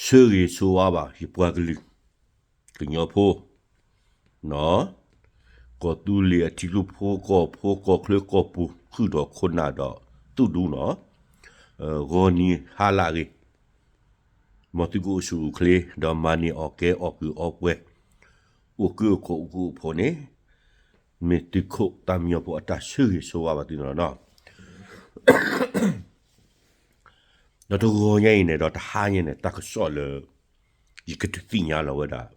ဆၢဂ့ၤဆိဝါဘၣ် ယပှၤကလုာ် ကညီဖိ နီၣ်, ကီၢ်သူလ့ၤအထံကျိဖိ ကီၢ်ဖိ ကီၢ်ချၢ ကီၢ်ပူၤ ဃုာ်ဒီးခိၣ်နၢ်ဒီးသုးဒူနီၣ်, ဂီၤနံၤဟါလၢအဂ့ၤ, မ်သုကအိၣ်ဆူၣ်အိၣ်ချ့ ဒီးမၤန့ၢ်အီၣ်ကဲအီၣ်ကုၢ်အီပှဲၤ, အိၣ်ကုၢ်အိၣ်ခိးအိၣ်ကုၢ်အိၣ်ခိးန့ၣ်, မ့ၢ်သုးခိၣ်သးမံညီဖိအတၢ်ဆၢဂ့ၤဆိဝါဘၣ်သုနီၣ်နီၣ်. ဒီးတဂီၤညါအံၤန့ၣ် ဒီးတဟါညါန့ၣ် တၢ်ကစီၣ်လၢ ယကဒုးသ့ၣ်ညါလီၤဝဲဒၣ်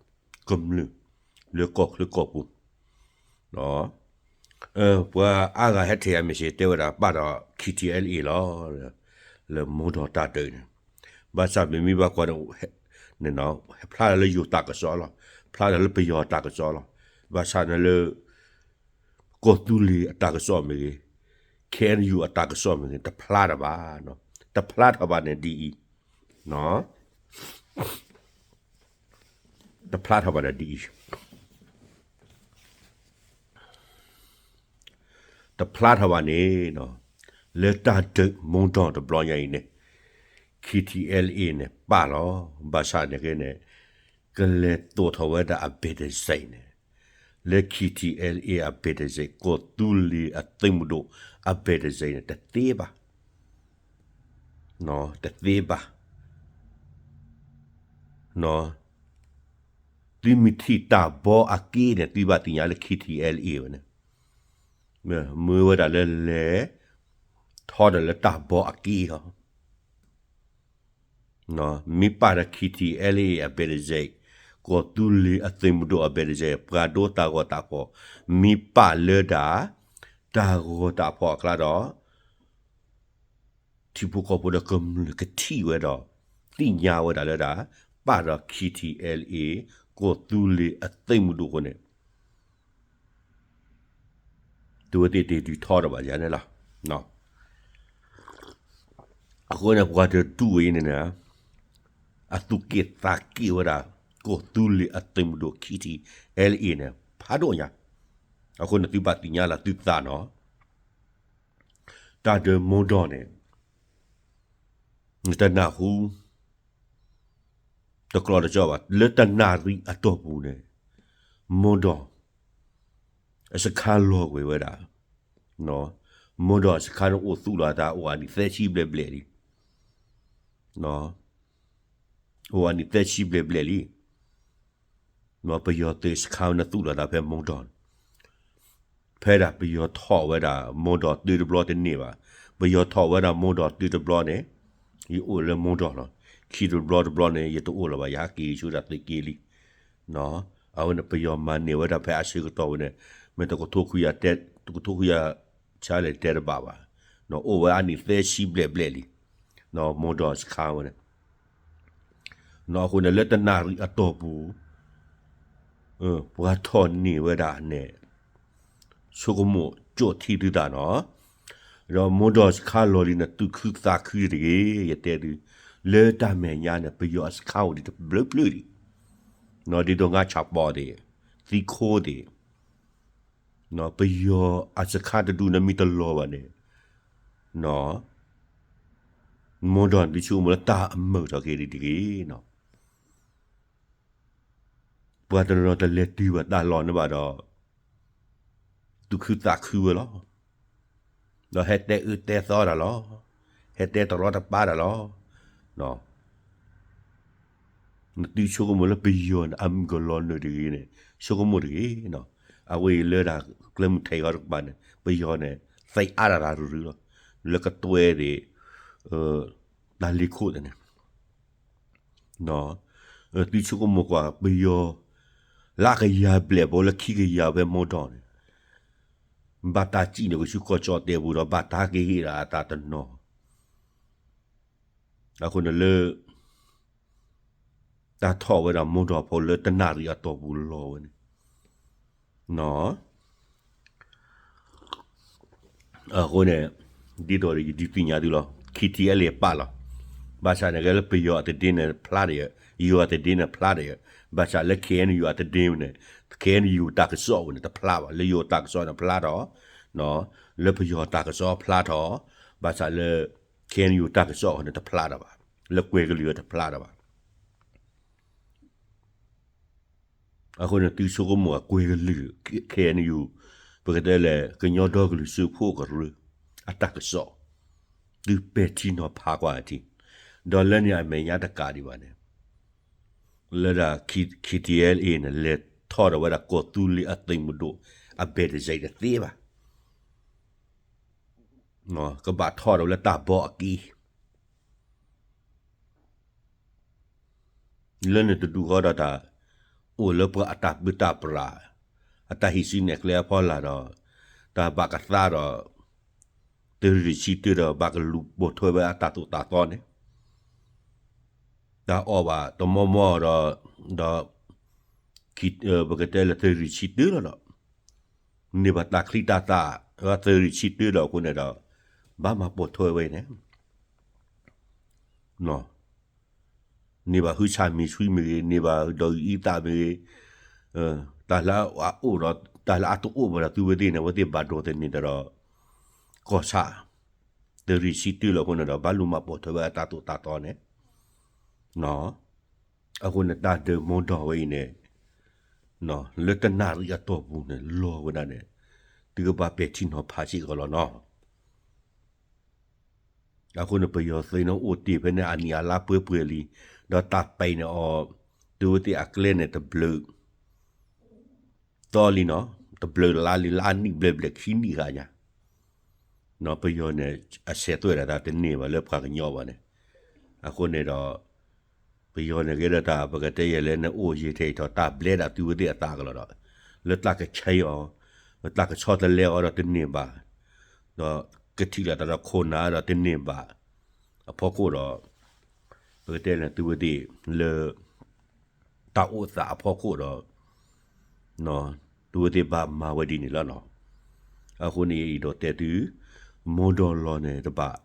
ကမျၢၢ် လၢကီၢ်ချၢကီၢ်ပူၤ, ပှၤအါဂၤဟဲထဲးယၤမ့ၢ်စ့ၢ်တဲဝဲဒၣ် ပာ်ဒီး ခံထံၣ်အဲလ်အ့လီၤ လၢမိၢ်ဒီၣ်တၢ်ဒုးန့ၣ်, ဘၣ်ဆၣ်မ့မ့ၢ်ဘၣ်ကွၢ်န့ၣ် ဖျါဒီးလၢယိၤတၢ်ကစီၣ်လီၤ, ဖျါဒီးလၢပယီၤတၢ်ကစီၣ်လီၤ, ဘၣ်ဆၣ်န့ၣ်လၢ ကီၢ်သူလ့ၤအတၢ်ကစီၣ်မ့ၢ်ဂ့ၤ, ခဲအံၤယူၤအတၢ်ကစီၣ်မ့ၢ်ဂ့ၤ တဖျါတၢ်ဘၣ်, တဖျါထီၣ်ဘၣ်န့ၣ်ဒ်အံၤ, တဖျါထီၣ်ဘၣ်န့ၣ်ဒ်အံၤ, တဖျါထီၣ်ဘၣ်န့ၣ်, လၢတၢ်ဒုးမိၢ်ဒီၣ်တဘျီညါအံၤန့ၣ် ခံထံၣ်အဲလ်အ့န့ၣ် ပာ်လီၤ, ဘၣ်ဆၣ်န့ၣ်က့န့ၣ် ကလဲၤသိးထီၣ်ဝဲဒၣ်အဘ့ၣ်တစဲးန့ၣ်, လၢခံထံၣ်အဲလ်အ့အဘ့ၣ်တစဲး ကီၢ်သူလ့ၤအသုးမုၢ်ဒိၣ်အဘ့ၣ်တစဲးန့ၣ် တသ့ဘၣ်, တသ့ဘၣ်, သုမ့ၢ်ထံၣ်တၢ်ဘီအက့န့ၣ် သုဘၣ်သ့ၣ်ညါလၢခံထံၣ်အဲလ်အ့ဝဲန့ၣ်, မ့ၢ်ဝဲဒၣ်လၢလဲၤ ထီဒီးလၢတၢ်ဘီအက့လီၤ. မ့ၢ်ပာ်ဒီးခံထံၣ်အဲလ်အ့အဘ့ၣ်တစဲး, ကီၢ်သူလ့ၤအသုးမုၢ်ဒိၣ်အဘ့ၣ်တစဲး, ပှၤဒိတၢ်ဂီၤတၢ်ဖီၣ်, မ့ၢ်ပာ်လၢဒၣ် တၢ်ဂီၤတၢ်ဖီၣ်အကျါဒီး ထံဖိကီၢ်ဖိဒီးကမျၢၢ်ကထံၣ်ဝဲဒီး သ့ၣ်ညါဝဲဒၣ်လၢဒၣ် ပာ်ဒီးခံထံၣ်အဲလ်အ့ ကီၢ်သူလ့ၤအသုးမုၢ်ဒိၣ်အဃိန့ၣ် သုဝဲသ့ၣ်တဒုးထီဒီးဘၣ်ယၤန့ၣ်လီၤ. အဃိန့ၣ် ပှၤတဒူၣ်ဝဲအံၤန့ၣ် အသူၣ်က့ၣ်သးက့ၣ်ဝဲဒၣ် ကီၢ်သူလ့ၤအသုးမုၢ်ဒိၣ်ခံထံၣ်အဲလ်အ့န့ၣ် ဖးဒိၣ်ညါ, အဃိန့ၣ်သုဘၣ်သ့ၣ်ညါလၢသုသးနီၣ် တၢ်ဒုးမိၢ်ဒီၣ်န့ၣ် နတနၢ်ဟူ တကျိးတကၠီဘၣ် လၢတနၣ်ရံၣ်အတီၢ်ပူၤန့ၣ် မိၢ်ဒီၣ် အစခါလီၤကွံာ်ဝဲဒၣ်, မိၢ်ဒီၣ်အစခါန့ၣ်အိၣ်သူၣ်လီၤတၢ်အိၣ်အနံၣ်သၢဆံဘျဲၣ်ဘျဲၣ်လံ, အိၣ်အနံၣ်သၢဆံဘျဲၣ်ဘျဲၣ်လံ ပယီၤသုးစခါန့ၣ်သူၣ်လီၤတၢ်ဖဲမိၢ်ဒီၣ်န့ၣ်, ဖဲဒၣ်ပယီၤထီၣ်ဝဲဒၣ်မိၢ်ဒီၣ်တုၤတဘျီတန့ၢ်ဘၣ်, ပယီၤထီၣ်ဝဲဒၣ်မိၢ်ဒီၣ်တုၤတဘျီန့ၣ် ယအိၣ်လၢမိၢ်ဒီၣ်လီၤ, ခံတဘျီတဘျီန့ၣ် ယတအိၣ်လၢၤဘၣ် ယဟဲက့ၤဆူဒၣ်သုးက့လံ, အဝဲန့ၣ်ပယီၤမၤန့ၢ်ဝဲဒၣ်ဖဲအဆၢကတီၢ်ဝဲန့ၣ် မ့ၢ်တကထိခွံကယၤ တကထိခွံကယၤဆါလဲၣ်တဲတဘၣ်ဘၣ်, အိၣ်ဝဲအနံၣ်သၢဆံဘျဲၣ်ဘျဲၣ်လံ, မိၢ်ဒီၣ်စခါဝဲန့ၣ် အဃိန့ၣ်လၢတနၣ်ရံၣ်အတီၢ်ပူၤ ပှၤထီၣ်န့ၢ်ဝဲဒၣ်န့ၣ် ဆိကမိၣ်ကၠိၣ်ထံသုသးနီၣ်, ဒီးမိၢ်ဒီၣ်စခါလီၤလံန့ၣ် သူၣ်ခုသးခုတဂ့ၤ ယတဲသု, လၢတၢ်မဲာ်ညါန့ၣ် ပယီၤအစခါအိၣ်ဒံးတဘျုးဖျၢၣ်လံ, ဒ်သိးငါဆၣ်ပီၣ်သ့ၣ်, သံခိသ့ၣ် ပယီၤအစခါတဒူၣ်န့ၣ်မ့ၢ်တလီၤဘၣ်န့ၣ် မိၢ်ဒီၣ်န့ၣ်ဒုးဆိကမိၣ်လၢတၢ်အမုာ်ထီၣ်က့ၤဒံးတဂ့ၤနီၣ်, ပှၤတနီၤတလဲၤတုၤဘၣ်တၢ်လီၢ်န့ၣ်ဘၣ်ဒီး သူၣ်ခုသးခုဝဲလီၤ, ဒီးဟဲတဲအၢတဲသီတၢ်လီၤ, ဟဲတဲတရီတပါတၢ်လီၤ, နသုဆိကမိၣ်လၢပယီၤန့ၣ် အမုၢ်ကလီၤနုာ်တဂ့ၤန့ၣ် ဆိကမိၣ်တဂ့ၤနီၣ်, အဝဲအံၤလၢဒၣ်ကျဲမုၢ်ထဲးဂီၤတကပၤန့ၣ် ပယီၤန့ၣ် သံးအါတၢ်ရၤရူၤရူၤလီၤ, လၢကတွဲသ့ၣ် တၢ်လ့ၤခိၣ်သ့ၣ်န့ၣ် သုဆိကမိၣ်ကွၢ် ပယီၤ လၢအကယၤဘျဲၣ်ဘီလၢခံကယၤဖဲမိၢ်ဒီၣ်န့ၣ် ဘၣ်တၢ်စံၣ်န့ၣ်ကဆူကီၢ်ကၠီၣ်တဲာ်ပူၤဒီး ဘၣ်တၢ်ကဟ့ၣ်ဒၣ်အသးတနီၤ, အဃိန့ၣ်လၢ တၢ်ထီၣ်ဝဲဒၣ်မိၢ်ဒီၣ်ဖိလၢတနၣ်ရံၣ်အတီၢ်ပူၤလီၤဝဲန့ၣ် အဃိန့ၣ် ဒ်သိးဒီးယဒုးသ့ၣ်ညါသုလီၤ ခံထံၣ်အဲလ့ၣ်ပာ်လီၤ, ဘၣ်ဆၣ်န့ၣ်ကဲလၢပယီၤအသဒ့န့ၣ်ဖျါတယၢၢ်, ယိၤအသဒ့န့ၣ်ဖျါတယၢၢ်, ဘၣ်ဆၣ်လၢ ခဲအံၤယူၤ အသဒ့န့ၣ် ခဲအံၤယူၤ တၢ်ကစီၣ်ဝဲန့ၣ်တဖျါဘၣ်, လၢယိၤတၢ်ကစီၣ်န့ၣ်ဖျါထီၣ်, လၢပယီၤတၢ်ကစီၣ်ဖျါထီၣ်, ဘၣ်ဆၣ်လၢ ခဲအံၤယူၤ တၢ်ကစီၣ်အဃိန့ၣ်တဖျါတၢ်ဘၣ်, လၢကွဲၤကလုာ်တဖျါတၢ်ဘၣ် အဃိန့ၣ် သုဆိကမိၣ်အကွဲကလုာ် ခဲအံၤန့ၣ်ယူၤ ပကတဲလဲၣ် ကညီဒီကလုာ်စၢဖှိၣ်ကရၢ အတၢ်ကစီၣ် သုပဲာ်ထံနီၤဖးကွၢ်အထံး ဒီးလၢန့ၣ်အမဲာ်ညါတကးဒံးဘၣ်န့ၣ် လၢဒၣ် K- KTLA န့ၣ် လဲၤထီၣ်ဒီးဝဲဒၣ်ကီၢ်သူလ့ၤအသုးမုၢ်ဒိၣ် အဘဲၣ်တစဲးတသ့ဘၣ်. ကဘၣ်ထီၣ်ဒီးလၢတၢ်ဘီအက့ လၢန့ၣ်တဒူၣ်ဃီဒီးတၢ် အိၣ်လၢပှၤအတၢ်ပၢတၢ်ပြး အတၢ်ဟံးစုနဲၣ်ကျဲအဖီလာ်ဒီး တၢ်ဘၣ်ကသါဒီး သုးရ့ၣ်ဆံတၢဒီး ဘၣ်ကလူၤပိာ်ထွဲဝဲအတၢ်သိၣ်တၢ်သီန့ၣ် တၢ်အီၣ်ဘၣ်တမီမီဒီး ဒီး ပကတဲလၢသုးရ့ၣ်ဆံတၢလီၤဒီး န့ၢ်ဘၣ်တၢ်ချံတၢ်သၣ် သုးရ့ၣ်ဆံတၢလီၤအဃိန့ၣ်ဒီး ဘၣ်မၤပိာ်ထွဲဝဲန့ၣ် န့ၢ်ဘၣ်ဟုဆၣ်မ့ၢ်ဆှံမ့ၢ်ဂ့ၤ န့ၢ်ဘၣ်ဒီးအံသၣ်မ့ၢ်ဂ့ၤ တၢ်လၢအအိၣ်ဒီး တၢ်လၢအတအိၣ်ဘၣ်ဒီးသုဝဲသ့ၣ်န့ၣ် အဝဲသ့ၣ်ဘၣ်ဒိးသန့ၤဒီး ကီၢ်ဆၣ် သုးရ့ၣ်ဆံတၢလီၤအဃိန့ၣ်ဒီး ဘၣ်လူၤမၤပိာ်ထွဲဝဲအတၢ်သိၣ်တၢ်သီန့ၣ် အဃိန့ၣ် တၢ်ဒုးမိၢ်ဒီးဝဲအံၤန့ၣ် လၢတနၣ်ရံၣ်အတီၢ်ပူၤန့ၣ် လီၤဝဲဒၣ်န့ၣ် သုကဘၣ်ပဲာ်ထံနီၤဖးစ့ၢ်ကီးလီၤနီၤ. အဃိန့ၣ် ပယီၤသုးန့ၣ်အိၣ်တ့ၢ်ဖဲန့ၣ် အနံၣ်အလါပှဲၤပှဲၤလံ, ဒီးတၢ်ပဲာ်န့ၢ်အီၤ သုဝဲသ့ၣ်အကျဲန့ၣ်တဘျုး သီလံနီၤ, တဘျုးလါလံ လါနံၣ်ဘျဲၣ်ဘျဲၣ်ခံနံၣ်ဂၤညါ, ပယီၤန့ၣ် အဆဲးသွဲၣ်ဒၣ်တၢ်တန့ၢ်ဘၣ်လၢပှၤကညီဘၣ်န့ၣ်, အဃိန့ၣ်ဒီး ပယီၤန့ၣ်ကဲဒီးတၢ် ပကတဲယဲၢ်လၢနအိၣ်ယံာ်ထဲအံၤထီၣ် တၢ်ဘျဲဒၣ်သုဝဲသ့ၣ်အသးကလီၤဒီး လၢတၢ်ကဆဲးအီၤ, လၢတၢ်ကဆီတလဲအီၤဒီးတန့ၢ်ဘၣ်, ဒီးကထံၣ်လိာ်သးဒီးခိၣ်နၢ်ဒီးတန့ၢ်ဘၣ်, အဖီခိၣ်ဒီး ပကတဲလၢသုဝဲသ့ၣ်လၢ တၢ်အိၣ်သးအဖီခိၣ်ဒီး သုဝဲသ့ၣ်ဘၣ်မၤဝဲဒ်န့ၣ်လီၤနီၤ. အဃိန့ၣ် ယအဲၣ်ဒိးတဲသု မိၢ်ဒီးလီၤန့ၣ်တဘၣ်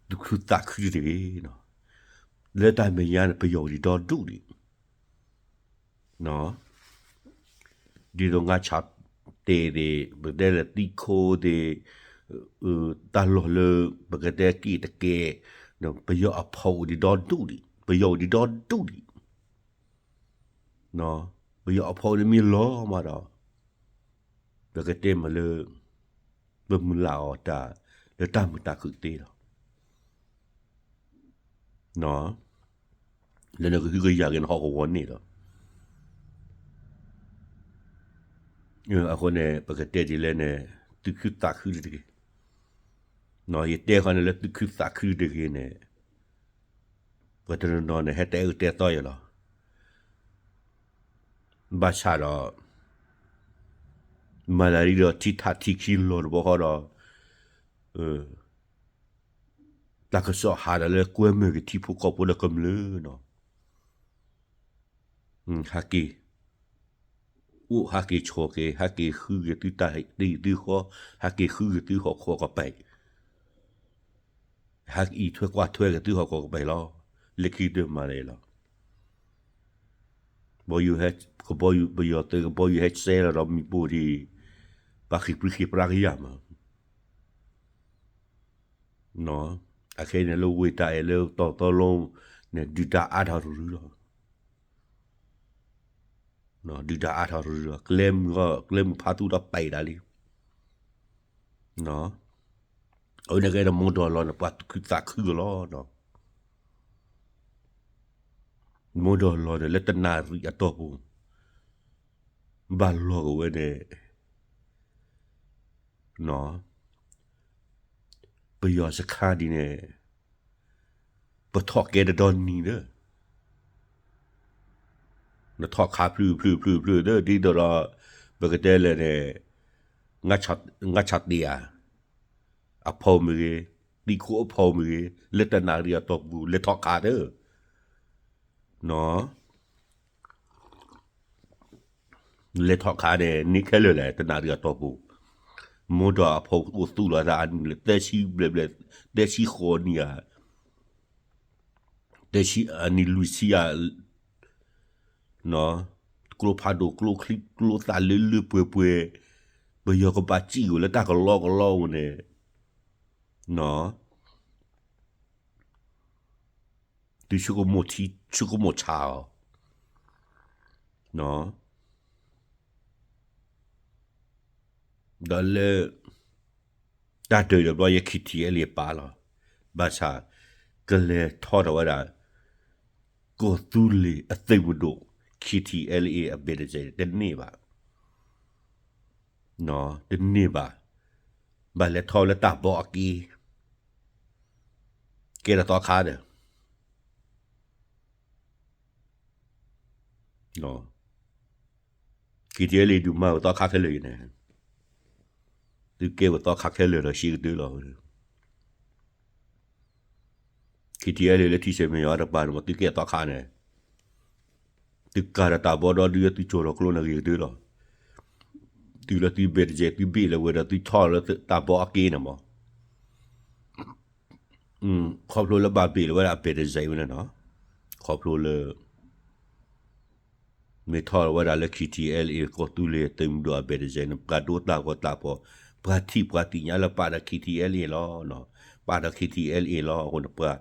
သူၣ်ခုသးခုတဂ့ၤ, လၢတၢ်မဲာ်ညါန့ၣ် ပယီၤအိၣ်ဒံးဒီဒူၣ်ဒံး, ဒ်သိးငါဆၣ်တဲာ်သ့ၣ် ပကတဲလၢသံခိသ့ၣ် တၢ်လီၢ်လၢ ပကတဲက့ၣ်တကဲ ပယီၤအဖီအိၣ်ဒံးဒီဒူၣ်ဒံး, ပယီၤအိၣ်ဒံးဒီဒူၣ်ဒံး, ပယီၤအဖီန့ၣ်မ့ၢ်လီၤမးဒီး ပကတဲမ့ၢ်လၢ ပမုၢ်လၢ်အီၤတၢ် လၢတၢ်မုာ်တၢ်ခုၣ်သ့လီၤ. လၢနကဟုကယာ်က့ၤနဟီၣ်ကဝီၤန့ၣ်ဒီး အဃိန့ၣ် ပကတဲဒ်လဲၣ်န့ၣ် သူၣ်ခုသးခုတဂ့ၤ. ယတဲဃီန့ၣ်လၢသူၣ်ခုသးခုတဂ့ၤန့ၣ် ပှၤတနီၤနီၤန့ၣ် ဟဲတဲအၢတဲသီယၤလီၤ. ဘၣ်ဆၣ်ဒီး မၤလၢလံဒီးထံထးထံခံလီၤတဘျီဃီဒီး တၢ်ကစီၣ်ဟးဒီးလၢကွဲမုာ်က့ၤထံဖိကီၢ်ဖိဒီးကမျၢၢ်နီၤ, ဟဲက့ၤ အိၣ်ဟဲက့ၤဆိးက့ၤ ဟဲက့ၤဃုက့ၤသုတၢ်တံၤသုဃီ, ဟဲက့ၤဃုက့ၤသုဟီၣ်ခိၣ်ကပၤ, ဟဲက့ၤအံးထွဲကွၢ်ထွဲက့ၤသုဟီၣ်ခိၣ်ကပၤလီၤ. လၢခံတမၤလၢၤလီၤ. ဘီယူၤဟဲ ကဘီယူၤ ပယီၤသုးကဘီယူၤဟဲစဲလီၤဒီးမံၤပိၢ်ဒံး ပှၤဃ့ၢ်ပြံဃ့ၢ်ပြါကယၤမး အခဲအံၤန့ၣ်လၢဝ့ၢ်တၢ်အဲၣ်လၢတီၤသီလိန့ၣ် ဒုၣ်ဒါအါထီၣ်တရုၤလီၤ. ဒုၣ်ဒါအါထီၣ်တရုၤလီၤ ကျဲမုၢ် ကျဲမုၢ်ဖးသူဒီးပဲာ်ဒၣ်လံ. အဝဲန့ၣ်ကဲဒီးမိၢ်ဒီးလီၤန့ၣ် ပှၤသူၣ်ခုသးခုကလီၤ. မိၢ်ဒီးလီၤန့ၣ် လၢတနၣ်ရံၣ်အတီၢ်ပူၤ ဘၣ်လီၤကဝဲန့ၣ် ပယီၤစခါဒ်န့ၣ် ပထီၣ်ကဲတဒီနံၤဒီး နထီၣ်ခးဖျုးဖျုးဖျုးဖျုးဒီး ဒ်သိးဒီး ပကတဲလဲၣ်န့ၣ် ငါဆၣ်တဲာ်ဧါ အဖီမ့ၢ်ဂ့ၤ, သံခိအဖီမ့ၢ်ဂ့ၤ, လၢတနၣ်ရံၣ်အတီၢ်ပူၤ လဲၤထီၣ်ခးဒီး လဲၤထီၣ်ခးန့ၣ် န့ၢ်ခဲလၢာ်လဲၣ် တနၣ်ရံၣ်အတီၢ်ပူၤ, မိၢ်ဒီးအဖီအိၣ်သူၣ်လီၤသးအနံၣ်လၢ သၢဆံဘျဲၣ်ဘျဲၣ် သၢဆံဃိးနံၣ်ဧါ, သၢဆံအနံၣ်လွံၢ်ဆံဧါ, ကျိဖးဒိၣ်ကျိချံကျိသၣ်လၢလၢပှဲၤပှဲၤ, ပယီၤကဘၣ်စံၣ်ဝဲလၢတၢ်ကလီကလီဝဲန့ၣ် သုဆိကမိၣ်ထံ ဆိကမိၣ်ဆးအီၤ, ဒီးလၢ တၢ်ဒုးတဘျီယဲ K T L A ပာ်လီၤ. ဘၣ်ဆၣ် ကလဲၤထီၣ်ထီၣ်ဝဲဒၣ် ကီၢ်သူလ့ၤအသုးမုၢ်ဒိၣ် K T L A အဘ့ၣ်တစဲး တန့ၢ်ဘၣ်. တန့ၢ်ဘၣ်. ဘၣ်လဲၤထီၣ်လၢတၢ်ဘီအက့ ကဲထီၣ်သီခါဒီး K T L A ဒုးမၤဝဲသီခါခဲလၢာ်အံၤန့ၣ်, သုကဲဝဲသီခါခဲလၢာ်ဒီး ရှဲကတၢၢ်လီၤ. K T L A လၢထံဆဲးမဲာ်ညါတပၤန့ၣ် သုကဲသီခါန့ၣ်, သုကၤဒီးတၢ်ဘီဒီဒု သုကၠီၤလီၤကျိန့ၣ်ဂ့ၤကတၢၢ်လီၤ. တုၤလၢသုဘ့ၣ်တစဲး သုဘ့ၣ်လၢၤဝဲဒီး သုထီၣ်လၢတၢ်ဘီအက့န့ၣ်မး ခီဖျိလၢဘၣ်ဘ့ၣ်လၢၤဝဲဒၣ်အဘ့ၣ်တစဲးဝဲန့ၣ်နီၤ, ခီဖျိလၢ မ့ၢ်ထီၣ်လၢၤဝဲဒၣ်လၢ K T L A ကီၢ်သူလ့ၤသုးမုၢ်ဒိၣ်အဘ့ၣ်တစဲးန့ၣ် ပှၤဒိတၢ်ဂီၤတၢ်ဖီၣ်, ပှၤထံၣ်ပှၤသ့ၣ်ညါလၢပာ်ဒီး K T L A လီၤ, ပာ်ဒီး K T L A လီၤ. အဃိန့ၣ် ပှၤ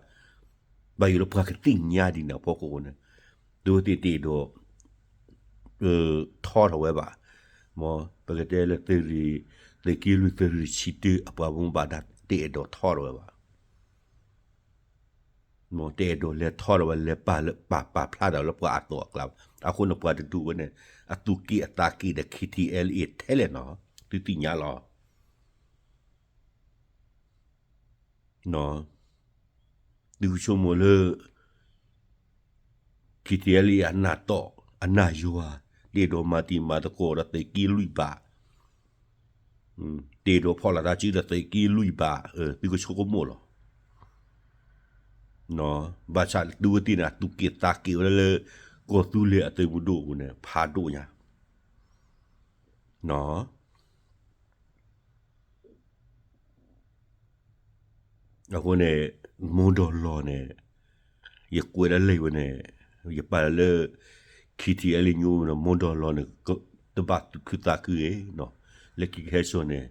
ဘၣ်ယိၣ်လၢပှၤကသ့ၣ်ညါဒ်န့ၣ်အဖီခိၣ်န့ၣ်, ဒိသ့ၣ်တအဲၣ်ဒိး ထီထီၣ်ဝဲဘၣ်. မ်ပကတဲလၢ သုးက့လွံၢ် သုးရ့ၣ်ဆံတၢ အပှၤဘၣ်မူဘၣ်ဒါတအဲၣ်ဒိးထီထီၣ်ဝဲဘၣ်. မ်တအဲၣ်ဒိးလဲၤထီထီၣ်ဝဲ လဲၤပာ်လၢပာ်ပာ်ဖျါထီၣ်လၢပှၤအသိးအကျါဘၣ်. အဃိန့ၣ် ပှၤတဒူၣ်ဝဲန့ၣ် အသူၣ်က့ၣ်အသးက့ၣ်ဒီး K T L A ထဲလဲၣ်နီၤ, သုသ့ၣ်ညါလီၤ. သုကဆိကမိၣ်လၢ K T L A အနၢ်တီၢ် အနၢ်ယွၤ တအဲၣ်ဒိးမၤတံၤမၤသကိးဒီးသုးက့လွံၢ်ဘၣ်, တအဲၣ်ဒိးဖီၣ်လိာ်သးစုဒီးသုးက့လွံၢ်ဘၣ်, သုကဆိကမိၣ်လီၤ. ဘၣ်ဆၣ်သုဝဲသ့ၣ်န့ၣ် အသူၣ်က့ၣ်သးက့ၣ်ဝဲဒၣ်လၢ ကီၢ်သူလ့ၤအသုးမုၢ်ဒိၣ်အပူၤန့ၣ် ဖးဒိၣ်ညါ အဃိန့ၣ် မိၢ်ဒီးလီၤန့ၣ် ယကွဲးလၢလံာ်ဝဲန့ၣ် ယပာ်လၢ K T L A ညိန့ၣ် မိၢ်ဒီးလီၤန့ၣ် တဘၣ်သူၣ်ခုသးခုဂ့ၤနီၤ, လၢခံကဟဲစိာ်န့ၣ်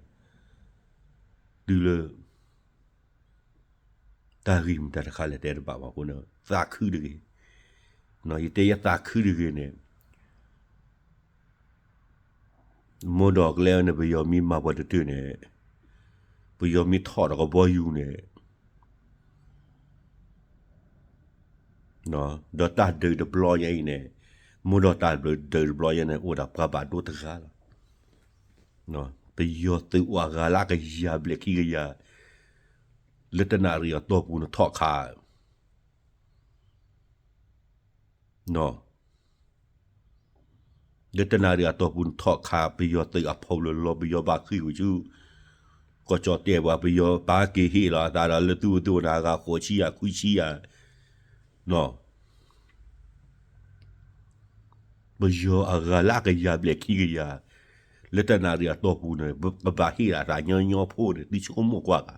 တုၤလၢ တၢ်ဂ့ၢ်မတၤတခါလဲၣ်တဲတဘၣ်ဘၣ်အဃိန့ၣ် သးခုတဂ့ၤ, ယတဲယသးခုတဂ့ၤန့ၣ် မိၢ်ဒီးကျဲန့ၣ် ပယီၤမ့ၢ်မၤပှၤတတၢၢ်န့ၣ်, ပယီၤမ့ၢ်ထီၣ်ဒီးကဘီယူၤန့ၣ် ဒီးတၢ်ဒုးတဘျီညါအံၤန့ၣ်, မိၢ်ဒီးတၢ်ဒုးတဘျီညါန့ၣ် အိၣ်ဒၣ်ပှၤဘၣ်ဒိတဂၤလီၤ. ပယီၤသုးအိၣ်အဂၤလၢအကယၤဘျဲၣ်ခံကယၤ လၢတနၣ်ရံၣ်အတီၢ်ပူၤန့ၣ်ထီၣ်ခး လၢတနၣ်ရံၣ်အတီၢ်ပူၤန့ၣ်ထီၣ်ခး ပယီၤသုးအဖီလာ်လီၤ ပယီၤဘၣ်ဃ့ၢ်ကွံာ်ဆူ ကီၢ်ကၠီၣ်တဲၣ်ပှၤ ပယီၤဘၣ်က့ၤဟ့ၣ်လီၤအသးဒီးလၢသုဝဲသုဝဲန့ၣ် အဂၤဃိးဆံယၤခွံဆံယၤ ပယီၤအဂၤလၢအကယၤဘျဲၣ်ခံကယၤ လၢတနၣ်ရံၣ်အတီၢ်ပူၤန့ၣ် ကဘၣ်ဟ့ၣ်လီၤအသးညီညီဖိန့ၣ် သုဆိကမိၣ်ကွၢ်ဂၤ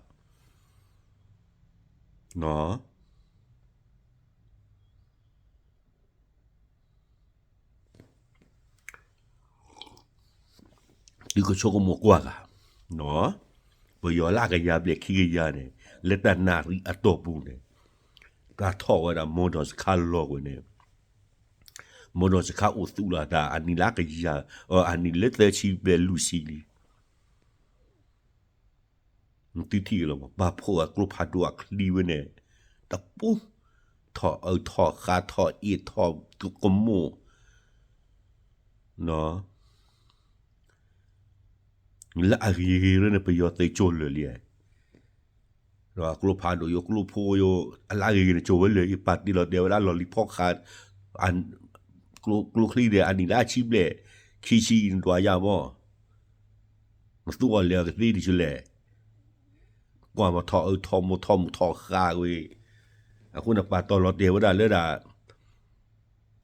သုကဆိကမိၣ်ကွၢ်ဂၤ, ပယီၤလၢအကယၤဘျဲၣ်ခံကယၤန့ၣ် လၢတနၣ်ရံၣ်အတီၢ်ပူၤန့ၣ် တၢ်ထီၣ်ဝဲဒၣ်မိၢ်ဒီးစခါလီၤကွံာ်န့ၣ်, မိၢ်ဒီးစခါအိၣ်သူၣ်လီၤတၢ် အနံၣ်လၢအကယၤ, အနံၣ်လၢသၢဆံဘျဲၣ်လွံၢ်ဆံလံ သုထံၣ်လီၤ ပာ်ဖှိၣ်အကျိဖးဒိၣ်အချံဝဲန့ၣ် တပူၤ ထီၣ်အၢထီၣ်ဃါထီၣ်အ့ၣ်ထီၣ်ကမိၣ် လၢအဂ့ၤဂ့ၤရၢန့ၣ် ပယီၤသုးကၠိၣ်လၢာ်လံ, ဒီးအကျိဖးဒိၣ်ယိ ကျိဖိယိ အလၢအဂ့ၤဂ့ၤန့ၣ် ကၠိၣ်ဝဲလၢာ်အံၤ ပာ်တ့ၢ်လီၤတဲာ်ဝဲဒၣ်လီၢ်လံၤဖီၣ်ဃာ် ကျိချံန့ၣ် အနံၣ်လၢအဆံဘျဲၣ် ခံဆံအံၤနဒွးယၤမီၢ် နသူအီၤလဲၤအီၤကသ့ဒ်ဆူလဲၣ်, ကွၢ်မီၤထီၣ်အၢထီၣ်မိၢ်ထီၣ်မူထီၣ်ဃာ်ဝဲ, အဃိန့ၣ် ပာ်တီၢ်လီၤတဲာ်ဝဲဒၣ်လၢဒၣ်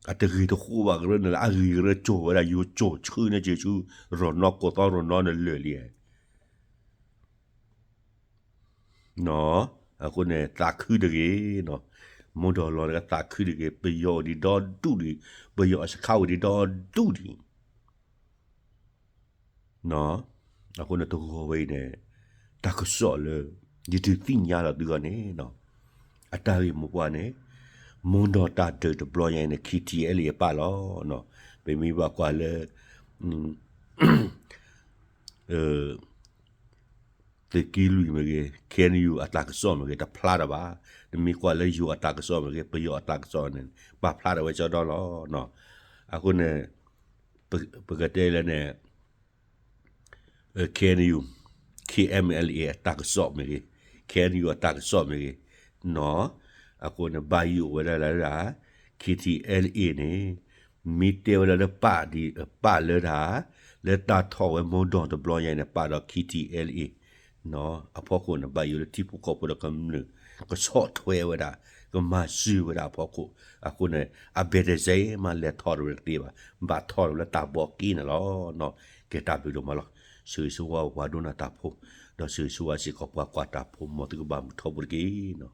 အတဂ့ၤတဃိဘၣ်ကရၢန့ၣ် လၢအဂ့ၤကရၢကၠိၣ်ဝဲဒၣ် ယိကၠိၣ်ဆှၢန့ၢ်က့ၤဆူ ရီၢ်နီၣ်ကိးသီရီၢ်နီၣ်န့ၣ်လၢာ်လံ အဃိန့ၣ် သးခုတဂ့ၤ, မိၢ်ဒီးလီၤန့ၣ်ကသးခုတဂ့ၤ, ပယီၤအိၣ်ဒံးဒီဒူၣ်ဒံး, ပယီၤအစခါအိၣ်ဒံးဒီဒူၣ်ဒံး, အဃိန့ၣ်တဂီၤဝဲအံၤန့ၣ် တၢ်ကစီၣ်လၢ ယဒုးသ့ၣ်ညါလီၤသုဂီၢ်န့ၣ် အတၢ်ဂ့ၢ်မိၢ်ပှၢ်န့ၣ် မိၢ်ဒီးတၢ်ဒုးတဘျီညါအံၤန့ၣ် ခံထံၣ်အဲလၢယပာ်လီၤ, ပမ့ၢ်ဘၣ်ကွၢ်လၢ သုးက့လွံၢ်မ့ၢ်ဂ့ၤ, ခ့ၣ်အဲၣ်ယူၣ်အတၢ်ကစီၣ်မ့ၢ်ဂ့ၤ, တဖျါတၢ်ဘၣ်. နမ့ၢ်ကွၢ်လၢယိၤအတၢ်ကစီၣ်မ့ၢ်ဂ့ၤ, ပယီၤအတၢ်ကစီၣ်န့ၣ် ပာ်ဖျါထီၣ်ဝဲကၠီဒီလီၤ. အဃိန့ၣ် ပကတဲလၢန့ၣ် ခ့ၣ်အဲၣ်ယူၣ်, ခ့ၣ်အဲၣ်ယူၣ် အတၢ်ကစီၣ်မ့ၢ်ဂ့ၤ, ခ့ၣ်အဲၣ်ယူၣ် အတၢ်ကစီၣ်မ့ၢ်ဂ့ၤ, နီၢ်, အဃိန့ၣ် ဘၣ်ယိၣ်ဝဲဒၣ်လၢဒၣ် ခ့ၣ်ထံၣ်အဲၣ်လ်အ့ၣ်န့ၣ် မ့ၢ်တဲဝဲဒၣ်လၢပာ်ဒ်ပာ်လၢဒၣ် လၢတၢ်ထီၣ်ဝဲမီဒီၣ်တဘျီညါန့ၣ် ပာ်ဒီး ခ့ၣ်ထံၣ်အဲၣ်လ်အ့ၣ် နီၢ်, အဖီခိၣ်န့ၣ် ဘၣ်ယိၣ်လၢထံဖိကီၢ်ဖိဒီးကမျၢၢ် ကဆီၣ်ထွဲဝဲဒၣ် ကမၤစၢၤဝဲဒၣ်အဖီခိၣ်, အဃိန့ၣ် အဘဲၣ်တစဲးမး လဲၤထီၣ်တဝဲတသ့ဘၣ်, ဘၣ်ထီၣ်တဝဲလၢတၢ်ဘီက့န့ၣ်လီၤ. နီၢ်, ကဲတၢ်ဘျုးဒိၣ်မးလီၤ. ဆၢဂ့ၤဆၢဝါပှၤဒိကနၣ်တၢ်ဖိ, ဒီးဆၢဂ့ၤဆၢဝါစ့ၢ်ကီးပှၤကွၢ်တၢ်ဖိ မ်သုကဘၣ်မုာ်ထီဘိတက့ၢ်. နီၢ်,